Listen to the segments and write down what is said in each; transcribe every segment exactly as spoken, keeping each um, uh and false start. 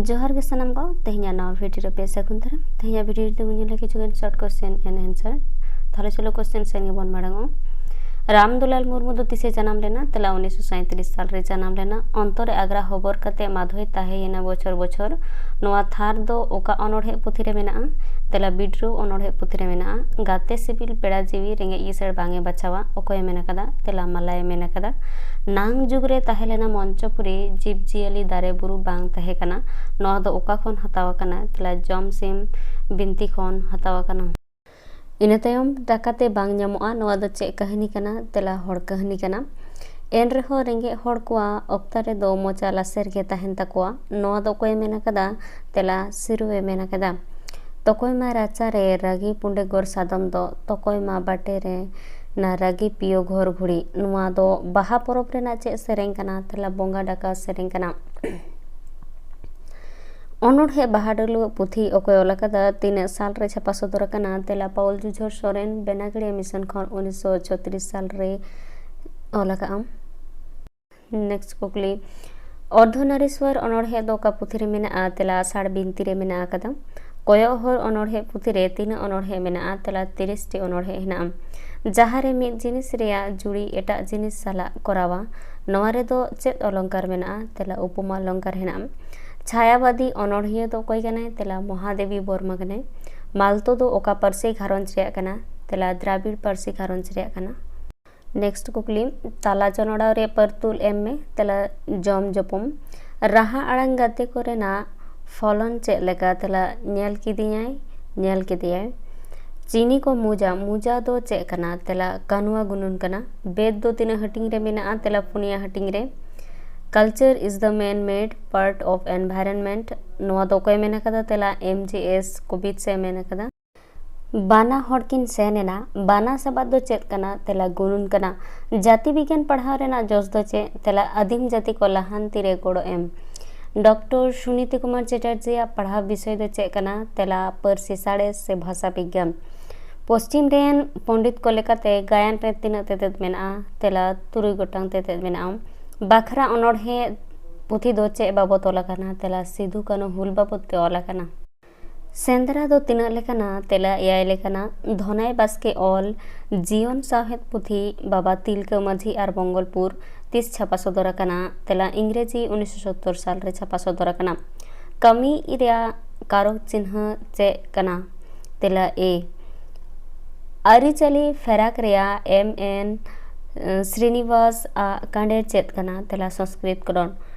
ᱡᱚᱦᱟᱨ ᱜᱮ ᱥᱟᱱᱟᱢ ᱠᱚ, ᱛᱮᱦᱮᱧᱟᱜ ᱱᱟᱣᱟ video ᱨᱮ ᱯᱮ ᱥᱟᱹᱜᱩᱱ ᱫᱟᱨᱟᱢ᱾ ᱛᱮᱦᱮᱧᱟᱜ video ᱨᱮᱫᱚ ᱵᱚᱱ ᱧᱮᱞᱟ ᱠᱤᱪᱷᱩᱜᱟᱱ short question and answer᱾ ᱛᱟᱦᱞᱮ ᱪᱚᱞᱚ question ᱥᱮᱱ ᱜᱮᱵᱚᱱ ᱢᱟᱲᱟᱝᱚᱜᱼᱟ᱾ ᱨᱟᱢᱫᱩᱞᱟᱞ ᱢᱩᱨᱢᱩ ᱫᱚ ᱛᱤᱥᱮ ᱡᱟᱱᱟᱢ ᱞᱮᱱᱟ? ᱛᱮᱞᱟ ᱩᱱᱤᱥᱥᱚ ᱥᱟᱸᱭᱛᱨᱤᱥ ᱥᱟᱞ ᱨᱮ ᱡᱟᱱᱟᱢ ᱞᱮᱱᱟ᱾ ᱚᱱᱛᱚᱨ ᱨᱮ ᱟᱜᱽᱨᱟ ᱦᱚᱵᱚᱨ ᱠᱟᱛᱮ ᱢᱟᱫᱷᱳᱭ ᱛᱟᱦᱮᱸᱭᱮᱱᱟ ᱵᱚᱪᱷᱚᱨ ᱵᱚᱪᱷᱚᱨ᱾ ᱱᱚᱣᱟ ᱛᱷᱟᱨ ᱫᱚ ᱚᱠᱟ ᱚᱱᱚᱬᱦᱮ ᱯᱩᱛᱷᱤ ᱨᱮ ᱢᱮᱱᱟᱜᱼᱟ? ᱛᱮᱞᱟ ᱵᱤᱰᱨᱟᱹᱣ ᱚᱱᱚᱬᱦᱮ ᱯᱩᱛᱷᱤ ᱨᱮ ᱢᱮᱱᱟᱜᱼᱟ᱾ ᱜᱟᱛᱮ ᱥᱤᱵᱤᱞ ᱯᱮᱲᱟ ᱡᱤᱣᱤ ᱨᱮᱸᱜᱮᱡ ᱤᱥᱟᱹᱲ ᱵᱟᱝ ᱮ ᱵᱟᱪᱷᱟᱣᱟ, ᱚᱠᱚᱭᱮ ᱢᱮᱱ ᱟᱠᱟᱫᱟ? ᱛᱮᱞᱟ ᱢᱟᱞᱟᱭᱮ ᱢᱮᱱ ᱟᱠᱟᱫᱟ᱾ ᱱᱟᱝ ᱡᱩᱜᱽ ᱨᱮ ᱛᱟᱦᱮᱸ ᱞᱮᱱᱟ ᱢᱚᱧᱪᱚᱯᱩᱨᱤ, ᱡᱤᱵᱽ ᱡᱤᱭᱟᱹᱞᱤ ᱫᱟᱨᱮ ᱵᱩᱨᱩ ᱵᱟᱝ ᱛᱟᱦᱮᱸ ᱠᱟᱱᱟ᱾ ᱱᱚᱣᱟ ᱫᱚ ᱚᱠᱟ ᱠᱷᱚᱱ ᱦᱟᱛᱟᱣ ᱟᱠᱟᱱᱟ? ᱛᱮᱞᱟ ᱡᱚᱢ ᱥᱤᱢ ᱵᱤᱱᱛᱤ ᱠᱷᱚᱱ ᱦᱟᱛᱟᱣ ᱟᱠᱟᱱᱟ᱾ ᱤᱱᱟᱹ ᱛᱟᱭᱚᱢ ᱰᱟᱠᱟᱛᱮ ᱵᱟᱝ ᱧᱟᱢᱚᱜᱼᱟ᱾ ᱱᱚᱣᱟ ᱫᱚ ᱪᱮᱫ ᱠᱟᱹᱦᱱᱤ ᱠᱟᱱᱟ? ᱛᱮᱞᱟ ᱦᱚᱲ ᱠᱟᱹᱦᱱᱤ ᱠᱟᱱᱟ᱾ ᱮᱱ ᱨᱮᱦᱚᱸ ᱨᱮᱸᱜᱮᱡ ᱦᱚᱲ ᱠᱚᱣᱟᱜ ᱚᱠᱛᱟ ᱨᱮᱫᱚ ᱢᱚᱪᱟ ᱞᱟᱥᱮᱨ ᱜᱮ ᱛᱟᱦᱮᱱ ᱛᱟᱠᱚᱣᱟ᱾ ᱱᱚᱣᱟ ᱫᱚ ᱚᱠᱚᱭᱮ ᱢᱮᱱ ᱟᱠᱟᱫᱟ? ᱛᱮᱞᱟ ᱥᱤᱨᱩᱭᱮ ᱢᱮᱱ ᱟᱠᱟᱫᱟ᱾ ᱛᱚᱠᱚᱭ ᱢᱟ ᱨᱟᱪᱟᱨᱮ ᱨᱟᱹᱜᱤ ᱯᱩᱸᱰᱮ ᱜᱚᱨ ᱥᱟᱫᱚᱢ ᱫᱚ, ᱛᱚᱠᱚᱭ ᱢᱟ ᱵᱟᱴᱮ ᱨᱮ ᱱᱟ ᱨᱟᱹᱜᱤ ᱯᱤᱭᱳ ᱜᱷᱚᱨ ᱜᱷᱩᱲᱤ᱾ ᱱᱚᱣᱟ ᱫᱚ ᱵᱟᱦᱟ ᱯᱚᱨᱚᱵᱽ ᱨᱮᱱᱟᱜ ᱪᱮᱫ ᱥᱮᱨᱮᱧ ᱠᱟᱱᱟ? ᱛᱮᱞᱟ ᱵᱚᱸᱜᱟ ᱰᱟᱠᱟ ᱥᱮᱨᱮᱧ ᱠᱟᱱᱟ᱾ ᱚᱱᱚᱬᱦᱮ ᱵᱟᱦᱟ ᱰᱟᱹᱞᱩᱣᱟᱹᱜ ᱯᱩᱛᱷᱤ ᱚᱠᱚᱭ ᱚᱞ ᱟᱠᱟᱫᱟ? ᱛᱤᱱᱟᱹᱜ ᱥᱟᱞ ᱨᱮ ᱪᱷᱟᱯᱟ ᱥᱚᱫᱚᱨ ᱟᱠᱟᱱᱟ? ᱛᱮᱞᱟ ᱯᱟᱣᱩᱞ ᱡᱩᱡᱷᱚᱨ ᱥᱚᱨᱮᱱ, ᱵᱮᱱᱟᱜᱟᱲᱤᱭᱟ ᱢᱤᱥᱚᱱ ᱠᱷᱚᱱ ᱩᱱᱤᱥᱥᱚ ᱪᱷᱚᱛᱨᱤᱥ ᱥᱟᱞ ᱨᱮ ᱚᱞ ᱟᱠᱟᱫᱼᱟ᱾ Next ᱠᱩᱠᱞᱤ, ᱚᱨᱫᱷᱚᱱᱟᱨᱤᱥᱣᱚᱨ ᱚᱱᱚᱬᱦᱮ ᱫᱚ ᱚᱠᱟ ᱯᱩᱛᱷᱤ ᱨᱮ ᱢᱮᱱᱟᱜᱼᱟ? ᱛᱮᱞᱟ ᱟᱥᱟᱲ ᱵᱤᱱᱛᱤ ᱨᱮ ᱢᱮᱱᱟᱜ ᱟᱠᱟᱫᱟ᱾ ᱠᱚᱭᱚᱜ ᱦᱚᱨ ᱚᱱᱚᱬᱦᱮ ᱯᱩᱛᱷᱤ ᱨᱮ ᱛᱤᱱᱟᱹᱜ ᱚᱱᱚᱬᱦᱮ ᱢᱮᱱᱟᱜᱼᱟ? ᱛᱮᱞᱟ ᱛᱤᱨᱤᱥ ᱴᱤ ᱚᱱᱚᱬᱦᱮ ᱦᱮᱱᱟᱜᱼᱟ᱾ ᱡᱟᱦᱟᱸ ᱨᱮ ᱢᱤᱫ ᱡᱤᱱᱤᱥ ᱨᱮᱭᱟᱜ ᱡᱩᱲᱤ ᱮᱴᱟᱜ ᱡᱤᱱᱤᱥ ᱥᱟᱞᱟᱜ ᱠᱚᱨᱟᱣᱟ, ᱱᱚᱣᱟ ᱨᱮᱫᱚ ᱪᱮᱫ ᱚᱞᱚᱝᱠᱟᱨ ᱢᱮᱱᱟᱜᱼᱟ? ᱛᱮᱞᱟ ᱩᱯᱚᱢᱟ ᱚᱞᱚᱝᱠᱟᱨ ᱦᱮᱱᱟᱜᱼᱟ᱾ ᱪᱷᱟᱭᱟᱵᱟᱫᱤ ᱚᱱᱚᱬᱦᱤᱭᱟᱹ ᱫᱚ ᱚᱠᱚᱭ ᱠᱟᱱᱟᱭ? ᱛᱮᱞᱟ ᱢᱚᱦᱟᱫᱮᱵᱤ ᱵᱚᱨᱢᱟ ᱠᱟᱱᱟᱭ᱾ ᱢᱟᱞᱛᱳ ᱫᱚ ᱚᱠᱟ ᱯᱟᱹᱨᱥᱤ ᱜᱷᱟᱨᱚᱸᱡᱽ ᱨᱮᱭᱟᱜ ᱠᱟᱱᱟ? ᱛᱮᱞᱟ ᱫᱨᱟᱵᱤᱲ ᱯᱟᱹᱨᱥᱤ ᱜᱷᱟᱨᱚᱸᱡᱽ ᱨᱮᱭᱟᱜ ᱠᱟᱱᱟ᱾ Next ᱠᱩᱠᱞᱤ, ᱛᱟᱞᱟ ᱪᱚᱱᱚᱲᱟᱣ ᱨᱮ ᱯᱟᱹᱨᱛᱩᱞ ᱮᱢ ᱢᱮ᱾ ᱛᱮᱞᱟ ᱡᱚᱢ ᱡᱚᱯᱚᱢ᱾ ᱨᱟᱦᱟ ᱟᱲᱟᱝ ᱜᱟᱛᱮ ᱠᱚᱨᱮᱱᱟᱜ ᱯᱷᱚᱞᱚᱱ ᱪᱮᱫ ᱞᱮᱠᱟ? ᱛᱮᱞᱟ ᱧᱮᱞ ᱠᱤᱫᱤᱧᱟᱭ, ᱧᱮᱞ ᱠᱮᱫᱮᱭᱟᱭ᱾ ᱪᱤᱱᱤ ᱠᱚ ᱢᱩᱡᱟ, ᱢᱩᱡᱟ ᱫᱚ ᱪᱮᱫ ᱠᱟᱱᱟ? ᱛᱮᱞᱟ ᱠᱟᱱᱩᱣᱟ ᱜᱩᱱᱩᱱ ᱠᱟᱱᱟ᱾ ᱵᱮᱫ ᱫᱚ ᱛᱤᱱᱟᱹᱜ ᱦᱟᱹᱴᱤᱧ ᱨᱮ ᱢᱮᱱᱟᱜᱼᱟ? ᱛᱮᱞᱟ ᱯᱩᱱᱭᱟ ᱦᱟᱹᱴᱤᱧ ᱨᱮ᱾ Culture is the man-made part of environment, ᱱᱚᱣᱟ ᱫᱚ ᱚᱠᱚᱭ ᱢᱮᱱ ᱟᱠᱟᱫᱟ? ᱛᱮᱞᱟ ᱮᱢ ᱡᱮ ᱮᱥ ᱠᱚᱵᱤᱛᱥ ᱮ ᱢᱮᱱ ᱟᱠᱟᱫᱟ᱾ ᱵᱟᱱᱟ ᱦᱚᱲ ᱠᱤᱱ ᱥᱮᱱ ᱮᱱᱟ᱾ ᱵᱟᱱᱟ ᱥᱟᱵᱟᱫ ᱫᱚ ᱪᱮᱫ ᱠᱟᱱᱟ? ᱛᱮᱞᱟ ᱜᱩᱱᱩᱱ ᱠᱟᱱᱟ᱾ ᱡᱟᱹᱛᱤ ᱵᱤᱜᱽᱜᱟᱱ ᱯᱟᱲᱦᱟᱣ ᱨᱮᱱᱟᱜ ᱡᱚᱥ ᱫᱚ ᱪᱮᱫ? ᱛᱮᱞᱟ ᱟᱹᱫᱤᱢ ᱡᱟᱹᱛᱤ ᱠᱚ ᱞᱟᱦᱟᱱᱛᱤ ᱨᱮ ᱜᱚᱲᱚ ᱮᱢ᱾ ᱰᱚᱠᱴᱚᱨ ᱥᱩᱱᱤᱛᱤ ᱠᱩᱢᱟᱨ ᱪᱮᱴᱟᱨᱡᱤᱭᱟᱜ ᱯᱟᱲᱦᱟᱣ ᱵᱤᱥᱚᱭ ᱫᱚ ᱪᱮᱫ ᱠᱟᱱᱟ? ᱛᱮᱞᱟ ᱯᱟᱹᱨᱥᱤ ᱥᱟᱬᱮᱥ ᱥᱮ ᱵᱷᱟᱥᱟ ᱵᱤᱜᱽᱜᱟᱱ᱾ ᱯᱚᱥᱪᱤᱢ ᱨᱮᱱ ᱯᱚᱱᱰᱤᱛ ᱠᱚ ᱞᱮᱠᱟᱛᱮ ᱜᱟᱭᱟᱱ ᱨᱮ ᱛᱤᱱᱟᱹᱜ ᱛᱮᱛᱮᱫ ᱢᱮᱱᱟᱜᱼᱟ? ᱛᱮᱞᱟ ᱛᱩᱨᱩᱭ ᱜᱚᱴᱟᱝ ᱛᱮᱛᱮᱫ ᱢᱮᱱᱟᱜᱼᱟ᱾ ᱵᱟᱠᱷᱨᱟ ᱚᱱᱚᱬᱦᱮ ᱯᱩᱛᱷᱤ ᱫᱚ ᱪᱮᱫ ᱵᱟᱵᱚᱛ ᱚᱞ ᱟᱠᱟᱱᱟ? ᱛᱮᱞᱟ, ᱥᱤᱫᱷᱩ ᱠᱟᱹᱱᱦᱩ ᱦᱩᱞ ᱵᱟᱵᱚᱛ ᱛᱮ ᱚᱞ ᱟᱠᱟᱱᱟ᱾ ᱥᱮᱸᱫᱽᱨᱟ ᱫᱚ ᱛᱤᱱᱟᱹᱜ ᱞᱮᱠᱟᱱᱟ? ᱛᱮᱞᱟ, ᱮᱭᱟᱭ ᱞᱮᱠᱟᱱᱟ᱾ ᱫᱷᱚᱱᱟᱭ ᱵᱟᱥᱠᱮ ᱚᱞ ᱡᱤᱭᱚᱱ ᱥᱟᱶᱦᱮᱫ ᱯᱩᱛᱷᱤ ᱵᱟᱵᱟ ᱛᱤᱞᱠᱟᱹ ᱢᱟᱹᱡᱷᱤ ᱟᱨ ᱵᱚᱝᱜᱚᱞᱯᱩᱨ ᱛᱤᱥ ᱪᱷᱟᱯᱟ ᱥᱚᱫᱚᱨ ᱟᱠᱟᱱᱟ? ᱛᱮᱞᱟ, ᱤᱝᱨᱮᱡᱤ ᱩᱱᱤᱥᱥᱚ ᱥᱚᱛᱛᱚᱨ ᱥᱟᱞ ᱨᱮ ᱪᱷᱟᱯᱟ ᱥᱚᱫᱚᱨ ᱟᱠᱟᱱᱟ᱾ ᱠᱟᱹᱢᱤ ᱨᱮᱭᱟᱜ ᱠᱟᱨᱚᱠ ᱪᱤᱱᱦᱟᱹ ᱪᱮᱫ ᱠᱟᱱᱟ? ᱛᱮᱞᱟ, ᱮ᱾ ᱟᱹᱨᱤᱪᱟᱹᱞᱤ ᱯᱷᱮᱨᱟᱠ ᱨᱮᱭᱟᱜ ᱮᱢ ᱮᱱ ᱥᱨᱤᱱᱤᱵᱟᱥ ᱟᱜ ᱠᱟᱸᱰᱮᱨ ᱪᱮᱫ ᱠᱟᱱᱟ? ᱛᱮᱞᱟ, ᱥᱚᱝᱥᱠᱨᱤᱛ ᱠᱨᱚᱱ᱾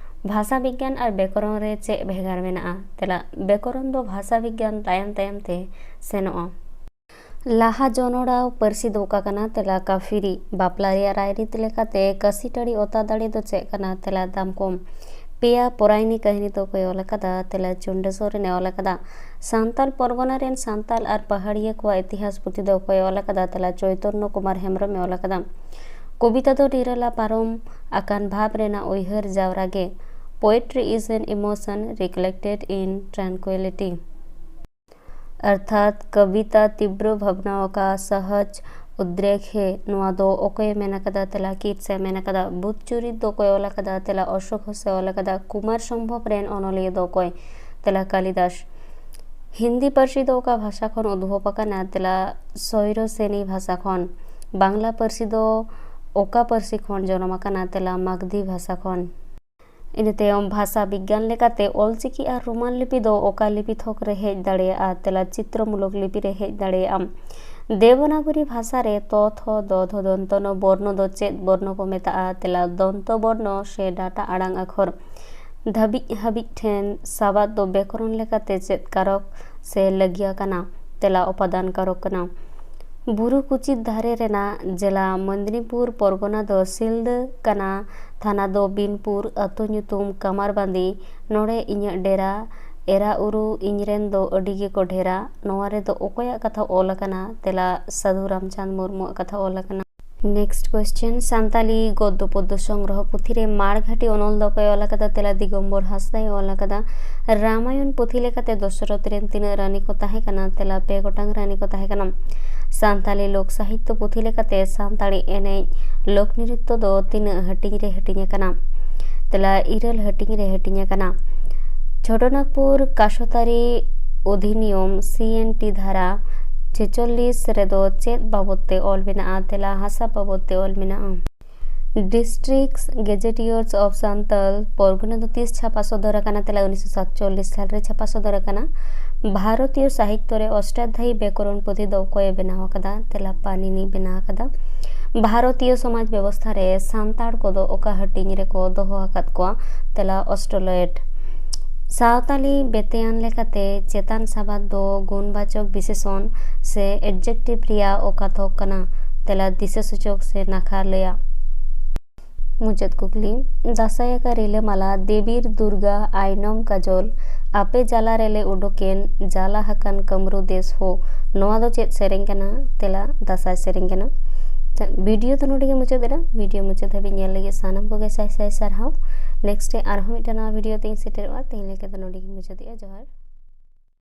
ᱵᱷᱟᱥᱟ ᱵᱤᱜᱽᱜᱟᱱ ᱟᱨ ᱵᱮᱠᱚᱨᱚᱱ ᱨᱮ ᱪᱮᱫ ᱵᱷᱮᱜᱟᱨ ᱢᱮᱱᱟᱜᱼᱟ? ᱛᱮᱞᱟ, ᱵᱮᱠᱚᱨᱚᱱ ᱫᱚ ᱵᱷᱟᱥᱟ ᱵᱤᱜᱽᱜᱟᱱ ᱛᱟᱭᱚᱢ ᱛᱟᱭᱚᱢ ᱛᱮ ᱥᱮᱱᱚᱜᱼᱟ᱾ ᱞᱟᱦᱟ ᱡᱚᱱᱚᱲᱟᱣ ᱯᱟᱹᱨᱥᱤ ᱫᱚ ᱚᱠᱟ ᱠᱟᱱᱟ? ᱛᱮᱞᱟ, ᱠᱟᱹᱯᱷᱤᱨᱤ᱾ ᱵᱟᱯᱞᱟ ᱨᱮᱭᱟᱜ ᱨᱟᱭᱨᱤᱛ ᱞᱮᱠᱟᱛᱮ ᱠᱟᱹᱥᱤ ᱴᱟᱹᱲᱤ ᱚᱛᱟ ᱫᱟᱲᱮ ᱫᱚ ᱪᱮᱫ ᱠᱟᱱᱟ? ᱛᱮᱞᱟ, ᱫᱟᱢᱠᱚᱢ᱾ ᱯᱮᱭᱟ ᱯᱚᱨᱟᱭᱱᱤ ᱠᱟᱹᱦᱱᱤ ᱫᱚ ᱚᱠᱚᱭ ᱚᱞ ᱟᱠᱟᱫᱟ? ᱛᱮᱞᱟ, ᱪᱚᱱᱰᱮ ᱥᱚᱨᱮᱱ ᱮ ᱚᱞ ᱟᱠᱟᱫᱟ᱾ ᱥᱟᱱᱛᱟᱞ ᱯᱚᱨᱜᱚᱱᱟ ᱨᱮᱱ ᱥᱟᱱᱛᱟᱞ ᱟᱨ ᱯᱟᱦᱟᱲᱤᱭᱟᱹ ᱠᱚᱣᱟᱜ ᱤᱛᱤᱦᱟᱥ ᱯᱩᱛᱷᱤ ᱫᱚ ᱚᱠᱚᱭ ᱚᱞ ᱟᱠᱟᱫᱟ? ᱛᱮᱞᱟ, ᱪᱳᱭᱛᱚᱱᱱᱚ ᱠᱩᱢᱟᱨ ᱦᱮᱢᱵᱨᱚᱢ ᱮ ᱚᱞ ᱟᱠᱟᱫᱟ᱾ ᱠᱚᱵᱤᱛᱟ ᱫᱚ ᱱᱤᱨᱟᱞᱟ ᱯᱟᱨᱚᱢ ᱟᱠᱟᱱ ᱵᱷᱟᱵᱽ ᱨᱮᱱᱟᱜ ᱩᱭᱦᱟᱹᱨ ᱡᱟᱣᱨᱟ ᱜᱮ᱾ Poetry is an emotion recollected in tranquility. ᱚᱨᱛᱷᱟᱛ ᱠᱚᱵᱤᱛᱟ ᱛᱤᱵᱨᱚ ᱵᱷᱟᱵᱽᱱᱟ ᱚᱠᱟ ᱥᱚᱦᱚᱡᱽ ᱩᱫᱽᱨᱮᱠ ᱦᱮ, ᱱᱚᱣᱟ ᱫᱚ ᱚᱠᱚᱭᱮ ᱢᱮᱱ ᱟᱠᱟᱫᱟ? ᱛᱮᱞᱟ, ᱠᱤᱴᱥ ᱮ ᱢᱮᱱ ᱟᱠᱟᱫᱟ᱾ ᱵᱩᱫᱽ ᱪᱩᱨᱤᱛ ᱫᱚ ᱚᱠᱚᱭ ᱚᱞ ᱟᱠᱟᱫᱟ? ᱛᱮᱞᱟ, ᱚᱥᱳᱠ ᱜᱷᱳᱥ ᱮ ᱚᱞ ᱟᱠᱟᱫᱟ᱾ ᱠᱩᱢᱟᱨ ᱥᱚᱢᱵᱷᱚᱵ ᱨᱮᱱ ᱚᱱᱚᱞᱤᱭᱟᱹ ᱫᱚ ᱚᱠᱚᱭ? ᱛᱮᱞᱟ, ᱠᱟᱞᱤᱫᱟᱥ᱾ ᱦᱤᱱᱫᱤ ᱯᱟᱹᱨᱥᱤ ᱫᱚ ᱚᱠᱟ ᱵᱷᱟᱥᱟ ᱠᱷᱚᱱ ᱩᱫᱽᱵᱷᱚᱵ ᱟᱠᱟᱱᱟ? ᱛᱮᱞᱟ, ᱥᱚᱭᱨᱚᱥᱮᱱᱤ ᱵᱷᱟᱥᱟ ᱠᱷᱚᱱ᱾ ᱵᱟᱝᱞᱟ ᱯᱟᱹᱨᱥᱤ ᱫᱚ ᱚᱠᱟ ᱯᱟᱹᱨᱥᱤ ᱠᱷᱚᱱ ᱡᱚᱱᱚᱢ ᱟᱠᱟᱱᱟ? ᱛᱮᱞᱟ, ᱢᱟᱜᱽᱫᱷᱤ ᱵᱷᱟᱥᱟ ᱠᱷᱚᱱ᱾ ᱤᱱᱟᱹ ᱛᱟᱭᱚᱢ ᱵᱷᱟᱥᱟ ᱵᱤᱜᱽᱜᱟᱱ ᱞᱮᱠᱟᱛᱮ ᱚᱞᱪᱤᱠᱤ ᱟᱨ ᱨᱳᱢᱟᱱ ᱞᱤᱯᱤ ᱫᱚ ᱚᱠᱟ ᱞᱤᱯᱤ ᱛᱷᱚᱠ ᱨᱮ ᱦᱮᱡ ᱫᱟᱲᱮᱭᱟᱜᱼᱟ? ᱛᱮᱞᱟ, ᱪᱤᱛᱨᱚᱢᱩᱞᱚᱠ ᱞᱤᱯᱤ ᱨᱮ ᱦᱮᱡ ᱫᱟᱲᱮᱭᱟᱜᱼᱟ᱾ ᱫᱮᱵᱚᱱᱟᱜᱚᱨᱤ ᱵᱷᱟᱥᱟ ᱨᱮ ᱛᱚ, ᱛᱷᱚ, ᱫᱚ, ᱫᱷᱚ, ᱫᱚᱱᱛᱚ, ᱱᱚ ᱵᱚᱨᱱᱚ ᱫᱚ ᱪᱮᱫ ᱵᱚᱨᱱᱚ ᱠᱚ ᱢᱮᱛᱟᱜᱼᱟ? ᱛᱮᱞᱟ, ᱫᱚᱱᱛᱚ ᱵᱚᱨᱱᱚ ᱥᱮ ᱰᱟᱴᱟ ᱟᱲᱟᱝ ᱟᱠᱷᱚᱨ᱾ ᱫᱷᱟᱹᱵᱤᱡ ᱦᱟᱹᱵᱤᱡ ᱴᱷᱮᱱ ᱥᱟᱵᱟᱫ ᱫᱚ ᱵᱮᱠᱚᱨᱚᱱ ᱞᱮᱠᱟᱛᱮ ᱪᱮᱫ ᱠᱟᱨᱚᱠ ᱥᱮ ᱞᱟᱹᱜᱤᱭᱟ ᱠᱟᱱᱟ? ᱛᱮᱞᱟ, ᱩᱯᱟᱫᱟᱱ ᱠᱟᱨᱚᱠ ᱠᱟᱱᱟ᱾ ᱵᱩᱨᱩ ᱠᱩᱪᱤᱛ ᱫᱷᱟᱨᱮ ᱨᱮᱱᱟᱜ ᱡᱮᱞᱟ ᱢᱮᱫᱽᱱᱤᱯᱩᱨ ᱯᱚᱨᱜᱚᱱᱟ ᱫᱚ ᱥᱤᱞᱫᱟᱹ ᱠᱟᱱᱟ᱾ ᱛᱷᱟᱱᱟ ᱫᱚ ᱵᱤᱱᱯᱩᱨ, ᱟᱹᱛᱩ ᱧᱩᱛᱩᱢ ᱠᱟᱢᱟᱨᱵᱟᱸᱫᱤ᱾ ᱱᱚᱰᱮ ᱤᱧᱟᱹᱜ ᱰᱮᱨᱟ, ᱮᱨᱟ ᱩᱨᱩ ᱤᱧ ᱨᱮᱱ ᱫᱚ ᱟᱹᱰᱤ ᱜᱮᱠᱚ ᱰᱷᱮᱨᱟ᱾ ᱱᱚᱣᱟ ᱨᱮᱫᱚ ᱚᱠᱚᱭᱟᱜ ᱠᱟᱛᱷᱟ ᱚᱞ ᱟᱠᱟᱱᱟ? ᱛᱮᱞᱟ, ᱥᱟᱹᱫᱷᱩ ᱨᱟᱢᱪᱟᱸᱫᱽ ᱢᱩᱨᱢᱩᱣᱟᱜ ᱠᱟᱛᱷᱟ ᱚᱞ ᱟᱠᱟᱱᱟ᱾ Next question, ᱥᱟᱱᱛᱟᱞᱤ ᱜᱚᱫᱽᱫᱚ ᱯᱚᱫᱽᱫᱚ ᱥᱚᱝᱜᱨᱚᱦᱚ ᱯᱩᱛᱷᱤ ᱨᱮ ᱢᱟᱲᱜᱷᱟᱴᱤ ᱚᱱᱚᱞ ᱫᱚ ᱚᱠᱚᱭ ᱚᱞ ᱟᱠᱟᱫᱟ? ᱛᱮᱞᱟ, ᱫᱤᱜᱚᱢᱵᱚᱨ ᱦᱟᱸᱥᱫᱟᱭ ᱚᱞ ᱟᱠᱟᱫᱟ᱾ ᱨᱟᱢᱟᱭᱚᱱ ᱯᱩᱛᱷᱤ ᱞᱮᱠᱟᱛᱮ ᱫᱚᱥᱚᱨᱚᱛᱷ ᱨᱮᱱ ᱛᱤᱱᱟᱹᱜ ᱨᱟᱹᱱᱤ ᱠᱚ ᱛᱟᱦᱮᱸ ᱠᱟᱱᱟ? ᱛᱮᱞᱟ, ᱯᱮ ᱜᱚᱴᱟᱝ ᱨᱟᱹᱱᱤ ᱠᱚ ᱛᱟᱦᱮᱸ ᱠᱟᱱᱟ᱾ ᱥᱟᱱᱛᱟᱞᱤ ᱞᱳᱠ ᱥᱟᱦᱤᱛᱛᱚ ᱯᱩᱛᱷᱤ ᱞᱮᱠᱟᱛᱮ ᱥᱟᱱᱛᱟᱲᱤ ᱮᱱᱮᱡ ᱞᱳᱠ ᱱᱨᱤᱛᱛᱚ ᱫᱚ ᱛᱤᱱᱟᱹᱜ ᱦᱟᱹᱴᱤᱧ ᱨᱮ ᱦᱟᱹᱴᱤᱧ ᱟᱠᱟᱱᱟ? ᱛᱮᱞᱟ ᱤᱨᱟᱹᱞ ᱦᱟᱹᱴᱤᱧ ᱨᱮ ᱦᱟᱹᱴᱤᱧ ᱟᱠᱟᱱᱟ᱾ ᱪᱷᱳᱴᱳᱱᱟᱜᱽᱯᱩᱨ ᱠᱟᱥᱚᱛᱟᱨᱤ ᱚᱫᱷᱤᱱᱤᱭᱚᱢ, ᱥᱤ ᱮᱱ ᱴᱤ, ᱫᱷᱟᱨᱟ ᱪᱷᱮᱪᱚᱞᱞᱤᱥ ᱨᱮᱫᱚ ᱪᱮᱫ ᱵᱟᱵᱚᱫ ᱛᱮ ᱚᱞ ᱢᱮᱱᱟᱜᱼᱟ? ᱛᱮᱞᱟ ᱦᱟᱥᱟ ᱵᱟᱵᱚᱫ ᱛᱮ ᱚᱞ ᱢᱮᱱᱟᱜᱼᱟ᱾ Districts Gazetteers of Santal Pargana ᱫᱚ ᱛᱤᱥ ᱪᱷᱟᱯᱟ ᱥᱚᱫᱚᱨ ᱟᱠᱟᱱᱟ? ᱛᱮᱞᱟ ᱩᱱᱤᱥᱥᱚ ᱥᱟᱛᱪᱚᱞᱞᱤᱥ ᱥᱟᱞ ᱨᱮ ᱪᱷᱟᱯᱟ ᱥᱚᱫᱚᱨ ᱟᱠᱟᱱᱟ᱾ ᱵᱷᱟᱨᱚᱛᱤᱭᱚ ᱥᱟᱦᱤᱛᱛᱚ ᱨᱮ ᱚᱥᱴᱟᱫᱷᱭᱟᱭᱤ ᱵᱮᱠᱚᱨᱚᱱ ᱯᱩᱛᱷᱤ ᱫᱚ ᱚᱠᱚᱭᱮ ᱵᱮᱱᱟᱣ ᱟᱠᱟᱫᱟ? ᱛᱮᱞᱟ ᱯᱟᱱᱤᱱᱤ ᱵᱮᱱᱟᱣ ᱟᱠᱟᱫᱟ᱾ ᱵᱷᱟᱨᱚᱛᱤᱭᱚ ᱥᱚᱢᱟᱡᱽ ᱵᱮᱵᱚᱥᱛᱷᱟ ᱨᱮ ᱥᱟᱱᱛᱟᱲ ᱠᱚᱫᱚ ᱚᱠᱟ ᱦᱟᱹᱴᱤᱧ ᱨᱮᱠᱚ ᱫᱚᱦᱚ ᱟᱠᱟᱫ ᱠᱚᱣᱟ? ᱛᱮᱞᱟ ᱚᱥᱴᱨᱚᱞᱚᱭᱮᱰ᱾ ᱥᱟᱶᱛᱟᱞᱤ ᱵᱮᱛᱮᱭᱟᱱ ᱞᱮᱠᱟᱛᱮ ᱪᱮᱛᱟᱱ ᱥᱟᱵᱟᱫ ᱫᱚ ᱜᱩᱱᱵᱟᱪᱚᱠ ᱵᱤᱥᱮᱥᱚᱱ ᱥᱮ adjective ᱨᱮᱭᱟᱜ ᱚᱠᱟ ᱛᱷᱚᱠ ᱠᱟᱱᱟ? ᱛᱮᱞᱟ ᱫᱤᱥᱟᱹ ᱥᱩᱪᱚᱠ ᱥᱮ ᱱᱟᱠᱷᱟ ᱞᱟᱹᱭᱟᱜ᱾ ᱢᱩᱪᱟᱹᱫ ᱠᱩᱠᱞᱤ, ᱫᱟᱸᱥᱟᱭ ᱟᱠᱟ ᱨᱤᱞᱟᱹᱢᱟᱞᱟ ᱫᱮᱵᱤᱨ ᱫᱩᱨᱜᱟ ᱟᱭᱱᱚᱢ ᱠᱟᱡᱚᱞ ᱟᱯᱮ ᱡᱟᱞᱟ ᱨᱮᱞᱮ ᱩᱰᱩᱠᱮᱱ ᱡᱟᱞᱟ ᱦᱟᱠᱟᱱ ᱠᱟᱹᱢᱨᱩ ᱫᱮᱥ ᱦᱳ, ᱱᱚᱣᱟ ᱫᱚ ᱪᱮᱫ ᱥᱮᱨᱮᱧ ᱠᱟᱱᱟ? ᱛᱮᱞᱟ ᱫᱟᱸᱥᱟᱭ ᱥᱮᱨᱮᱧ ᱠᱟᱱᱟ᱾ ᱟᱪᱪᱷᱟ, ᱵᱷᱤᱰᱤᱭᱳ ᱫᱚ ᱱᱚᱰᱮ ᱜᱮ ᱢᱩᱪᱟᱹᱫ ᱮᱱᱟ᱾ ᱵᱷᱤᱰᱤᱭᱳ ᱢᱩᱪᱟᱹᱫ ᱫᱷᱟᱹᱵᱤᱡ ᱧᱮᱞ ᱞᱟᱹᱜᱤᱫ ᱥᱟᱱᱟᱢ ᱠᱚᱜᱮ ᱥᱟᱭ ᱥᱟᱭ ᱥᱟᱨᱦᱟᱣ᱾ ᱱᱮᱠᱥᱴ ᱨᱮ ᱟᱨᱦᱚᱸ ᱢᱤᱫᱴᱟᱝ ᱱᱟᱣᱟ ᱵᱷᱤᱰᱤᱭᱳ ᱛᱮᱧ ᱥᱮᱴᱮᱨᱚᱜᱼᱟ᱾ ᱛᱮᱦᱮᱧ ᱞᱮᱠᱟ ᱫᱚ ᱱᱚᱰᱮ ᱜᱮᱧ ᱢᱩᱪᱟᱹᱫᱮᱜᱼᱟ᱾ ᱡᱚᱦᱟᱨ᱾